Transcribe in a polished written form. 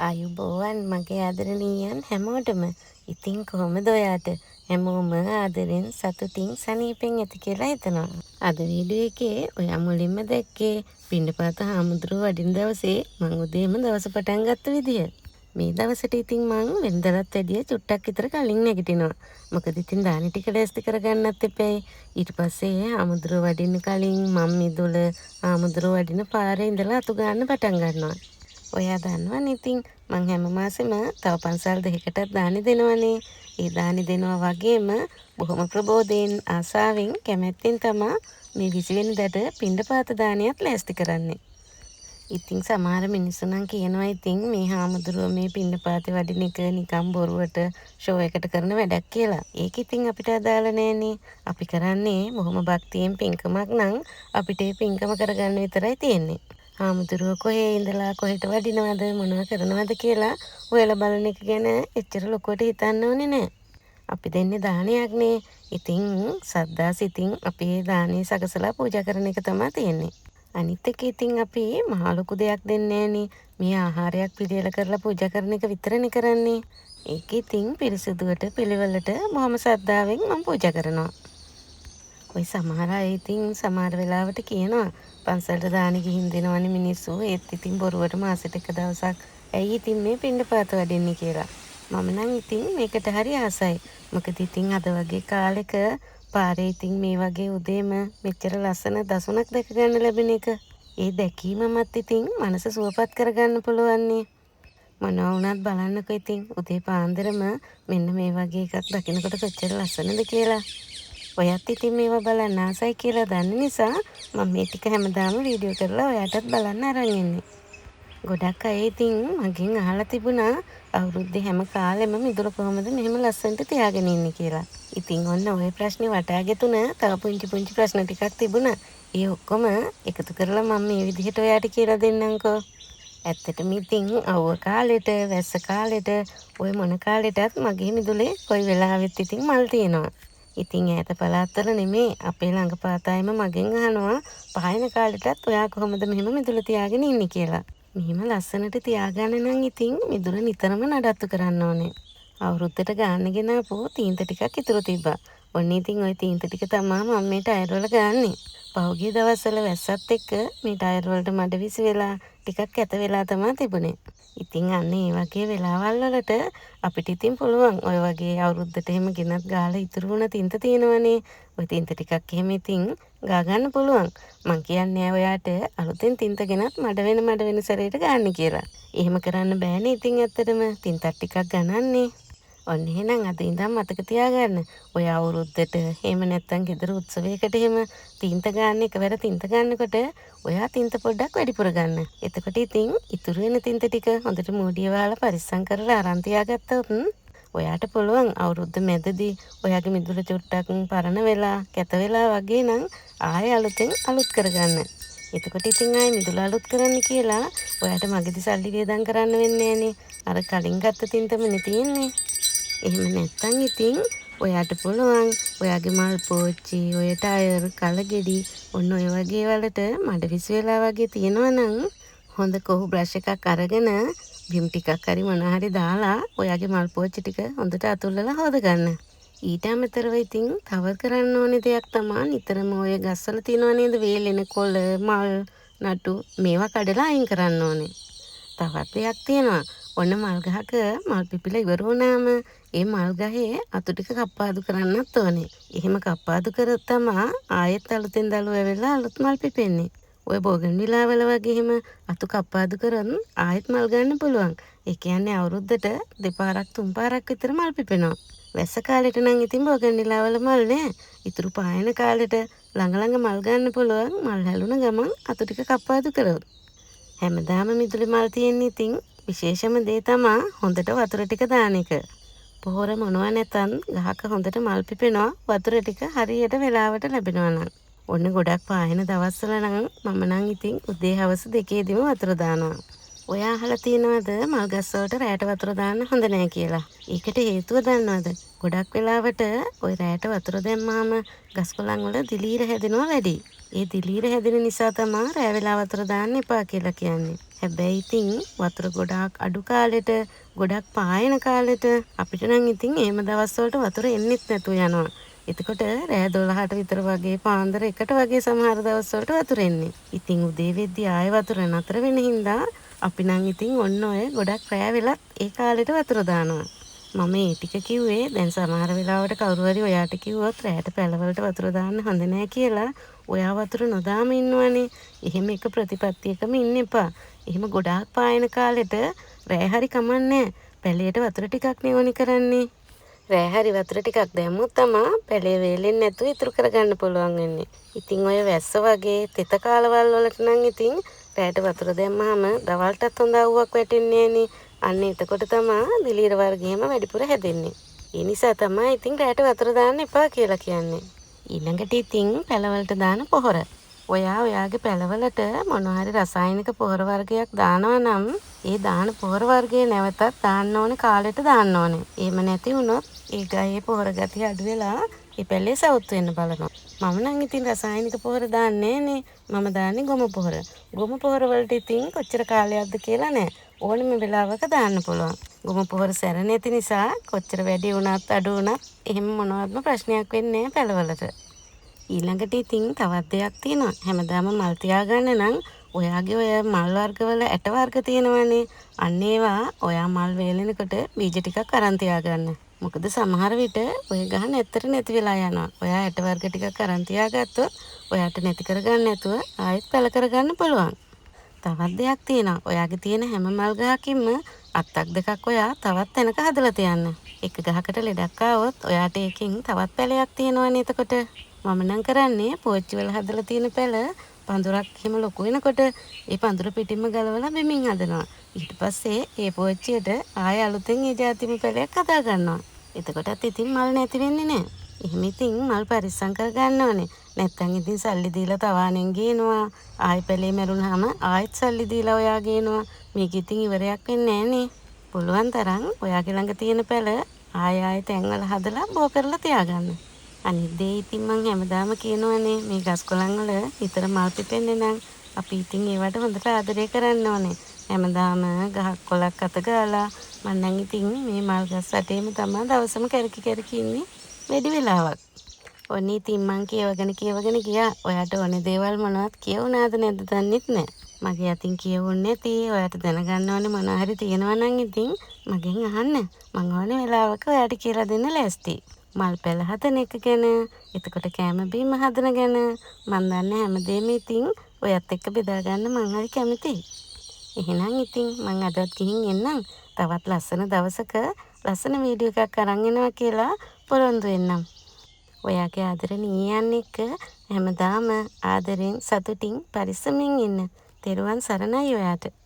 ආයුබෝවන් මගේ ආදරණීයන් හැමෝටම. ඉතින් කොහොමද ඔයාට? හැමෝම ආදරෙන් සතුටින් සනීපෙන් ඇති කියලා හිතනවා. අද වීඩියෝ එකේ ඔයා මුලින්ම දැක්කේ පිණ්ඩපාත හාමුදුරුවෝ වඩින දවසේ මං උදේම දවස පටන් ගත්ත විදිය. මේ දවසට ඉතින් මං වෙනදටත් වැඩිය චුට්ටක් විතර කලින් නැගිටිනවා. මොකද ඉතින් දානි ටික ලෑස්ති කරගන්නත් එපැයි. ඊට පස්සේ හාමුදුරුවෝ වඩින්න කලින් මං මිදුල හාමුදුරුවෝ වඩින පාරේ ඉඳලා අතු ගන්න පටන් ගන්නවා. ඔයා දන්නවනේ ඉතින් මං හැම මාසෙම තව පන්සල් දෙකකටත් දානි දෙනවනේ. ඒ දානි දෙනවා වගේම බොහොම ප්‍රබෝධයෙන් ආසාවෙන් කැමැත්තෙන් තමා මේ 20 වෙනිදාට පිණ්ඩපාත දානයත් ලෑස්ති කරන්නේ. ඉතින් සමහර මිනිස්සු නම් කියනවා ඉතින් මේ හාමුදුරුවෝ මේ පිණ්ඩපාතේ වඩින එක නිකන් බොරුවට ෂෝ එකට කරන වැඩක් කියලා. ඒක ඉතින් අපිට අදාළ නෑනේ. අපි කරන්නේ බොහොම භක්තියෙන් පින්කමක් නම් අපිට ඒ පින්කම කරගන්න විතරයි තියෙන්නේ. හාමුදුරුවෝ කොහේ ඉඳලා කොහෙට වඩිනවද මොනවා කරනවද කියලා හොයලා බලන එක ගැන එච්චර ලොකුවට හිතන්න ඕනේ නෑ. අපි දෙන්නේ දානයක් නේ. ඉතින් සද්දා සිතින් අපි ඒ දානේ සකසලා පූජා කරන එක තමයි තියෙන්නේ. අනිත් එක ඉතින් අපි මහා ලොකු දෙයක් දෙන්නේ නෑනේ. මේ ආහාරයක් පිළියෙල කරලා පූජා කරන එක විතරනේ කරන්නේ. ඒක ඉතින් පිරිසිදුවට පිළිවෙලට බොහොම ශ්‍රද්ධාවෙන් මම පූජා කරනවා. ඔය සමහර අය ඉතින් සමහර වෙලාවට කියනවා පන්සලට දානි ගිහින් දෙනවනේ මිනිස්සු, ඒත් ඉතින් බොරුවට මාසෙට එක දවසක් ඇයි ඉතින් මේ පිණ්ඩපාත වඩින්නේ කියලා. මම නම් ඉතින් මේකට හරි ආසයි. මොකද ඉතින් අද වගේ කාලෙක පාරේ ඉතින් මේ වගේ උදේම මෙච්චර ලස්සන දසුනක් දැක ගන්න ලැබෙන එක. ඒ දැකීමමත් ඉතින් මනස සුවපත් කරගන්න පුළුවන්නේ. මොනවා වුණත් බලන්නකෝ ඉතින් උදේ පාන්දරම මෙන්න මේ වගේ එකක් දකිනකොට කොච්චර ලස්සනද කියලා. ඔයත් ඉතින් මේවා බලන්න ආසයි කියලා දන්න නිසා මම මේ ටික හැමදාම වීඩියෝ කරලා ඔයාටත් බලන්න අරන් එන්නේ. ගොඩක් අය ඉතින් මගෙන් අහලා තිබුණා අවුරුද්දේ හැම කාලෙම මිදුල කොහොමද මෙහෙම ලස්සනට තියාගෙන ඉන්නේ කියලා. ඉතින් ඔන්න ඔය ප්‍රශ්නේ වටා ගෙතුන තව පුංචි පුංචි ප්‍රශ්න ටිකක් තිබුණා. ඒ ඔක්කොම එකතු කරලා මම මේ විදිහට ඔයාට කියලා දෙන්නම්කෝ. ඇත්තටම ඉතින් අවුව කාලෙට, වැස්ස කාලෙට, ඔය මොන කාලෙටත් මගේ මිදුලේ කොයි වෙලාවෙත් ඉතින් මල් තියෙනවා. ඉතින් ඈත පළාත්වල නෙමේ අපේ ළඟ පාතායම මගෙන් අහනවා පහයන කාලෙටත් ඔයා කොහොමද මෙහෙම මිදුල තියාගෙන ඉන්නේ කියලා. මෙහෙම ලස්සනට තියාගන්න නම් ඉතින් මිදුල නිතරම නඩත්තු කරන්න ඕනේ. අවුරුද්දට ගාන්න ගෙන ආපු තීන්ත ටිකක් ඉතුරු තිබ්බා. ඔන්න ඉතින් ওই තීන්ත ටික තමා මම මේ ටයර් වල ගාන්නේ. පහුගිය දවස්වල වැස්සත් එක්ක මේ ටයර් වලට මඩ විසි වෙලා ටිකක් කැත වෙලා තමා තිබුණේ. ඉතින් අන්න ඒ වගේ වෙලාවල් වලට අපිට ඉතින් පුළුවන් ඔය වගේ අවුරුද්දට එහෙම ගෙනත් ගාලා ඉතුරු වුණ තින්ත තියෙනවනේ. ඔය තින්ත ටිකක් එහෙම ඉතින් ගා ගන්න පුළුවන්. මං කියන්නේ ඔයාට අලුතෙන් තින්ත ගෙනත් මඩ වෙන සැරේට ගන්න කියලා. එහෙම කරන්න බෑනේ ඉතින් ඇත්තටම තින්තක් ටිකක් ගණන්නේ. ඔන්න එහෙනම් අද ඉඳන් මතක තියාගන්න. ඔය අවුරුද්දට එහෙම නැත්තම් ගෙදර උත්සවයකට එහෙම තින්ත ගන්න එකවර තින්ත ගන්නකොට ඔයා තින්ත පොඩ්ඩක් වැඩිපුර ගන්න. එතකොට ඉතින් ඉතුරු වෙන තින්ත ටික හොඳට මූඩිය වහලා පරිස්සම් කරලා අරන් තියාගත්තොත් ඔයාට පුළුවන් අවුරුද්ද මැදදී ඔයාගේ මිදුල චුට්ටක් පරණ වෙලා කැත වෙලා වගේ නම් ආයෙ අලුතෙන් අලුත් කරගන්න. එතකොට ඉතින් ආයෙ මිදුල අලුත් කරන්න කියලා ඔයාට මගදී සල්ලි වියදම් කරන්න වෙන්නේ නෑනේ. අර කලින් ගත්ත තින්තමනේ තියෙන්නේ. එහෙම නැත්තම් ඉතින් ඔයාට පුළුවන් ඔයාගේ මල් පෝච්චි, ඔය ටයර්, කලගෙඩි ඔන්න ඔය වගේ වලට මඩ විසි වෙලා වගේ තියෙනවා නම් හොඳ කොහු බ්‍රෂ් එකක් අරගෙන බිම් ටිකක් හරි මොන හරි දාලා ඔයාගේ මල් පෝච්චි ටික හොඳට අතුල්ලලා හොදගන්න. ඊට අමතරව ඉතින් තව කරන්න ඕනේ දෙයක් තමා නිතරම ඔය ගස්වල තියෙනවා නේද වේලෙන කොළ, මල්, නටු මේවා කඩලා අයින් කරන්න ඕනේ. තවත් දෙයක් තියෙනවා. ඔන්න මල් ගහක මල් පිපිලා ඉවර වුණාම ඒ මල් ගහේ අතු ටික කප්පාදු කරන්නත් ඕනේ. එහෙම කප්පාදු කරොත් තමා ආයෙත් අලුතෙන් දළු ඇවිල්ලා අලුත් මල් පිපෙන්නේ. ඔය බෝගන්විලා වල වගේ එහෙම අතු කප්පාදු කරොත් ආයෙත් මල් ගන්න පුළුවන්. ඒ කියන්නේ අවුරුද්දට දෙපාරක් තුන් පාරක් විතර මල් පිපෙනවා. වැස්ස කාලෙට නම් ඉතින් බෝගන්විලා වල මල් නෑ. ඉතුරු පායන කාලෙට ළඟ ළඟ මල් ගන්න පුළුවන්. මල් හැලුණ ගමන් අතු ටික කප්පාදු කරොත්. හැමදාම මිදුලේ මල් තියෙන්නේ ඉතින් විශේෂම දේ තමා හොඳට වතුර ටික දාන එක. පොහොර මොනවා නැතත් ගහක හොඳට මල් පිපෙනවා වතුර ටික හරියට වෙලාවට ලැබෙනවා නම්. ඔන්න ගොඩක් පායන දවස්වල නම් මම නම් ඉතින් උදේ හවස දෙකේදීම වතුර දානවා. ඔයා අහලා තියෙනවද මල් ගස් වලට රැට වතුර දාන්න හොඳ නෑ කියලා? ඒකට හේතුව දන්නවද? ගොඩක් වෙලාවට ඔය රැට වතුර දැම්මාම ගස් කොළන් වල දිලීර හැදෙනවා වැඩි. ඒ දිලීර හැදෙන නිසා තමා රෑ වෙලා වතුර දාන්න එපා කියලා කියන්නේ. හැබැයි ඉතින් වතුර ගොඩාක් අඩු කාලෙට, ගොඩක් පායන කාලෙට අපිට නම් ඉතින් එහෙම දවස් වලට වතුර එන්නෙත් නැතුව යනවා. එතකොට රෑ 12ට විතර වගේ පාන්දර 1ට වගේ සමහර දවස් වලට වතුර එන්නේ. ඉතින් උදේ වෙද්දි ආයෙ වතුර නතර වෙන හින්දා අපි නම් ඉතින් ඔන්න ඔය ගොඩක් රෑ වෙලත් ඒ කාලෙට වතුර දානවා. මම ඒ ටික කිව්වේ දැන් සමහර වෙලාවට කවුරු හරි ඔයාට කිව්වොත් රෑට පැලවලට වතුර දාන්න හොඳ නෑ කියලා ඔයා වතුර නොදාම ඉන්නවනේ. එහෙම එක ප්‍රතිපත්තියකම ඉන්න එපා. එහෙම ගොඩාක් පායන කාලෙට රෑ හරි කමක් නෑ. පැලයට වතුර ටිකක් නේ ඕනි කරන්නේ. රෑ හරි වතුර ටිකක් දැම්මොත් තමා පැලේ වේලෙන්නේ නැතුව ඉතුරු කරගන්න පුළුවන් වෙන්නේ. ඉතින් ඔය වැස්ස වගේ තෙත කාලවල් වලට නම් ඉතින් රෑට වතුර දැම්මහම දවල්ටත් හොඳ අවුවක් වැටෙන්නේ නෑනේ. අන්න එතකොට තමා දිලීර වර්ග එහෙම වැඩිපුර හැදෙන්නේ. ඒ නිසා තමා ඉතින් රෑට වතුර දාන්න එපා කියලා කියන්නේ. ඊළඟට ඉතින් පැලවලට දාන පොහොර. ඔයා ඔයාගේ පැලවලට මොනවා හරි රසායනික පොහොර වර්ගයක් දානවා නම් ඒ දාන පොහොර වර්ගය නැවතත් දාන්න ඕනේ කාලෙට දාන්න ඕනේ. එහෙම නැති වුණොත් ඒ ගහේ පොහොර ගතිය අඩු වෙලා ඒ පැලේ සවුත් වෙන්න බලනවා. මම නම් ඉතින් රසායනික පොහොර දාන්නේ නෑනේ. මම දාන්නේ ගොම පොහොර. ගොම පොහොර වලට ඉතින් කොච්චර කාලයක්ද කියලා නෑ. ඕනම වෙලාවක දාන්න පුළුවන්. ගොම පොහොර සැර නැති නිසා කොච්චර වැඩි වුණත් අඩු වුණත් එහෙම මොනවත්ම ප්‍රශ්නයක් වෙන්නේ නෑ පැලවලට. ඊළඟට ඉතින් තවත් දෙයක් තියෙනවා. හැමදාම මල් තියාගන්න නම් ඔයාගේ ඔය මල් වර්ගවල ඇට වර්ග තියෙනවනේ. අන්න ඒවා ඔයා මල් වේලෙනකොට බීජ ටිකක් අරන් තියාගන්න. මොකද සමහර විට ඔය ගහ නැත්තට නැති වෙලා යනවා. ඔයා ඇට වර්ග ටිකක් අරන් තියාගත්තොත් ඔයාට නැති කරගන්න නැතුව ආයෙත් පැල කරගන්න පුළුවන්. තවත් දෙයක් තියෙනවා. ඔයාගේ තියෙන හැම මල් ගහකින්ම අත්තක් දෙකක් ඔයා තවත් තැනක හදලා තියන්න. එක ගහකට ලෙඩක් ආවොත් ඔයාට ඒකෙන් තවත් පැලයක් තියෙනවනේ එතකොට. මම නම් කරන්නේ පෝච්චි වල හදලා තියෙන පැල පඳුරක් එහෙම ලොකු වෙනකොට ඒ පඳුර පිටින්ම ගලවලා බිමින් හදනවා. ඊට පස්සේ ඒ පෝච්චියට ආයෙ අලුතෙන් ඒ ජාතිම පැලයක් හදා ගන්නවා. එතකොටත් ඉතින් මල් නැති වෙන්නේ නෑ. එහෙම ඉතින් මල් පරිස්සම් කරගන්න ඕනේ. නැත්තම් ඉතින් සල්ලි දීලා තව අනෙන් ගේනවා. ආයෙ පැලේ මැරුණාම ආයෙත් සල්ලි දීලා ඔයා ගේනවා. මේක ඉතින් ඉවරයක් වෙන්නේ නෑනේ. පුළුවන් තරම් ඔයාගේ ළඟ තියෙන පැල ආයෙ ආයෙ තැන්වල හදලා බෝ කරලා තියාගන්න. අනිත් දේ ඉතින් මං හැමදාම කියනවනේ මේ ගස් කොළන් වල නිතර මල් පිපෙන්නේ නම් අපි ඉතින් ඒවට හොඳට ආදරය කරන්න ඕනේ. හැමදාම ගහක් කොළක් අත ගාලා මං නම් ඉතින් මේ මල් ගස් වටේම තමා දවසම කැරකි කැරකි ඉන්නේ වැඩි වෙලාවක්. ඔන්න ඉතින් මං කියවගෙන කියවගෙන ගියා. ඔයාට ඕනේ දේවල් මොනවත් කියවුණාද නැද්ද දන්නෙත් නෑ. මගේ අතින් කියවුන්නේ නැති ඔයාට දැනගන්න ඕනේ මොනවා හරි තියෙනවා නම් ඉතින් මගෙන් අහන්න. මං ඕනේ වෙලාවක ඔයාට කියලා දෙන්න ලෑස්තියි. මල් පැල හදන එක ගැන, එතකොට කෑම බීම හදන ගැන මං දන්න හැමදේම ඉතින් ඔයත් එක්ක බෙදා ගන්න මං හරි කැමතියි. එහෙනම් ඉතින් මං අදත් ගිහින් එන්නම්. තවත් ලස්සන දවසක ලස්සන වීඩියෝ එකක් අරන් එනවා කියලා පොරොන්දු වෙන්නම්. ඔයාගේ ආදරණීයයන් එක්ක හැමදාම ආදරෙන් සතුටින් පරිස්සමින් ඉන්න. තෙරුවන් සරණයි ඔයාට.